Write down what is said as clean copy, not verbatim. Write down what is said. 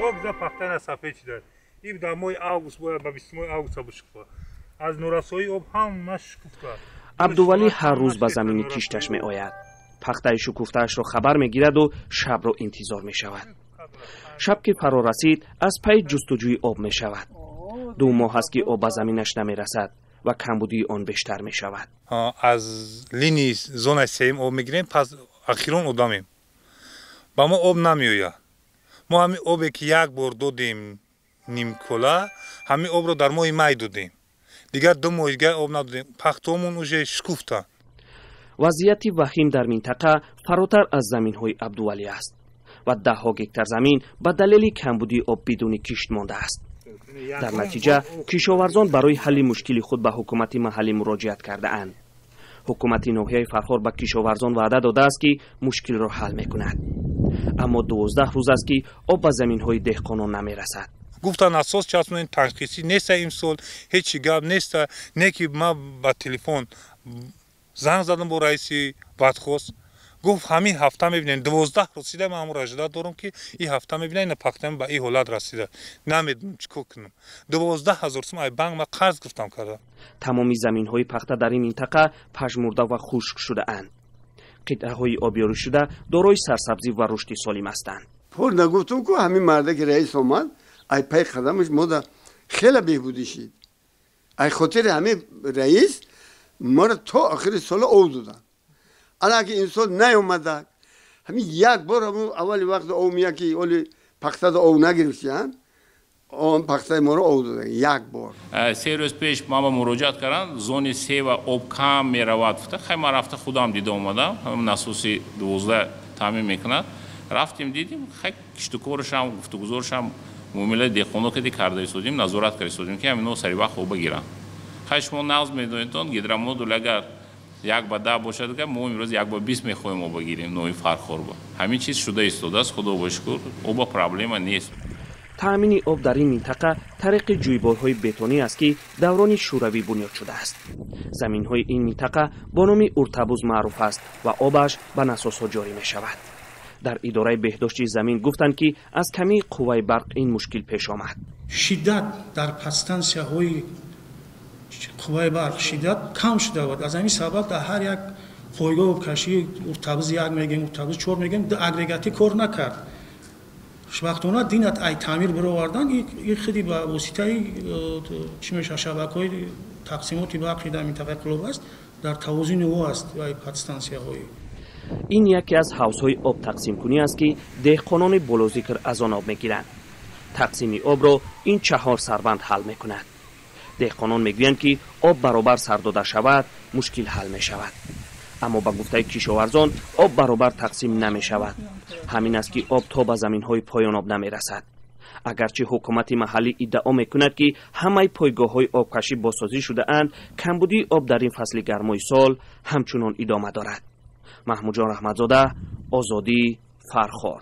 Об за пахта сафед шуда. Ин дар моҳи август бояд ба 20 моҳи август бишкуфа. Аз норасоии об ҳама шукуфта. Абдувалӣ ҳар рӯз ба замини кишташ меояд, пахтаи шукуфтаашро хабар мегираду шабро интизор мешавад. Шаб ки фаро расид, аз пайи ҷустуҷӯи об мешавад. 2 моҳ аст, ки об ба заминаш намерасад ва камбудии он бештар мешавад. Аз линии зонаи сеюм об мегирем, пас ахирон одамем, ба мо об намеояд. Мо ҳамин обе ки як бор додем, нимкола, ҳамин обро дар моҳи май додем, дигар 2 моҳи дигар об надодем. Пахтаомон уже шукуфта. Вазъияти вахим дар минтақа фаротар аз заминҳои Абдувалӣ аст ва даҳҳо гектар замин ба далели камбудии об бидуни кишт мондааст. Дар натиҷа кишоварзон барои ҳалли мушкили худ ба ҳукумати маҳаллӣ муроҷиат кардаанд. Ҳукумати ноҳияи Фархор ба кишоварзон ваъда додааст, ки мушкилро ҳал мекунад, аммо 12 рӯз аст, ки об ба заминҳои деҳқонон намерасад. Гуфтан, асос часпонем, танқисӣ неста, имсол ҳечи гап неста. Не ки ман ба телефон занг задам бо раиси водхоз, гуфт, ҳамин ҳафта мебинем. 12 рӯз шида, ман ҳамон ражда дорам, ки ин ҳафта мебинам. Ина пахтам ба ин ҳолат расида, намедонам чӣ кор кунам. 12 000 сум ай банк ман қарз гирифтам карда. Тамоми заминҳои пахта дар ин минтақа пажмурда ва хушк шудаанд. Қитъаҳои обёришуда дорои сарсабзӣ ва рушди солим ҳастанд. Пур нагуфтум ку, ҳамин марда ки раис омад, ай пай қадамаш мода хеле беҳбудӣ шид. Ай хотири ҳамин раис моро то охири сола об доданд. Ана ки инсон наёмада, ҳамин як бор аввали вақт об меяд, ки оли пахтада об нагирифтиянд, он пахтаи моро об доданд як бор. 3 рӯз пеш ман ба муроҷиат кардам, зони сева об кам меравад гуфта. Хай, ман рафта худам дида омадам. Насоси 12 таъмин мекунад. Рафтем, дидем, хай, киштукорашам, гуфтугузорашам, муомилаи деҳқоно кади карда истодем, назорат карда истодем, ки ҳамино сари вақт оба гиранд. Хай, шумо нағз медонедон, гидромодул агар 1 ба 10 бошад, мо имрӯз 1 ба 20 мехоҳем оба гирем. Нои Фархорба ҳамин чиз шуда истодааст. Худо ба шукр, оба проблема нест. Таъмини об дар ин минтақа тариқи ҷӯйборҳои бетонӣ аст, ки даврони шӯравӣ бунёд шудааст. Заминҳои ин минтақа бо номи Уртабуз маъруф аст ва обаш ба насосҳо ҷорӣ мешавад. Дар идораи беҳдошти замин гуфтанд, ки аз камии қувваи барқ ин мушкил пеш омад. Шиддат дар подстансияҳои қувваи барқ, шиддат кам шуда буд. Аз ҳамин сабаб дар ҳар як пойгоҳ обкашӣ, Уртабуз як мегем, Уртабуз чор мегем, агрегатӣ кор накард. Хушбахтона динат ай таъмир бировардан, и худи ба воситаи чӣ мешавад, шабакаҳои тақсимоти барқи дар минтақаи Кӯлоб аст, дар тавозуни ӯ аст ай подстансияҳои. Ин яке аз ҳавзҳои обтақсимкунӣ аст, ки деҳқонони болозикр аз он об мегиранд. Тақсими обро ин чаҳор сарбанд ҳал мекунад. Деҳқонон мегӯянд, ки об баробар сар дода шавад, мушкил ҳал мешавад. Аммо ба гуфтаи кишоварзон, об баробар тақсим намешавад. Ҳамин аст, ки об то ба заминҳои поёноб намерасад. Агарчи ҳукумати маҳаллӣ иддао мекунад, ки ҳамаи пойгоҳҳои обкашӣ босозӣ шудаанд, камбудии об дар ин фасли гармои сол ҳамчунон идома дорад. Маҳмудҷон Раҳматзода, Озодӣ, Фархор.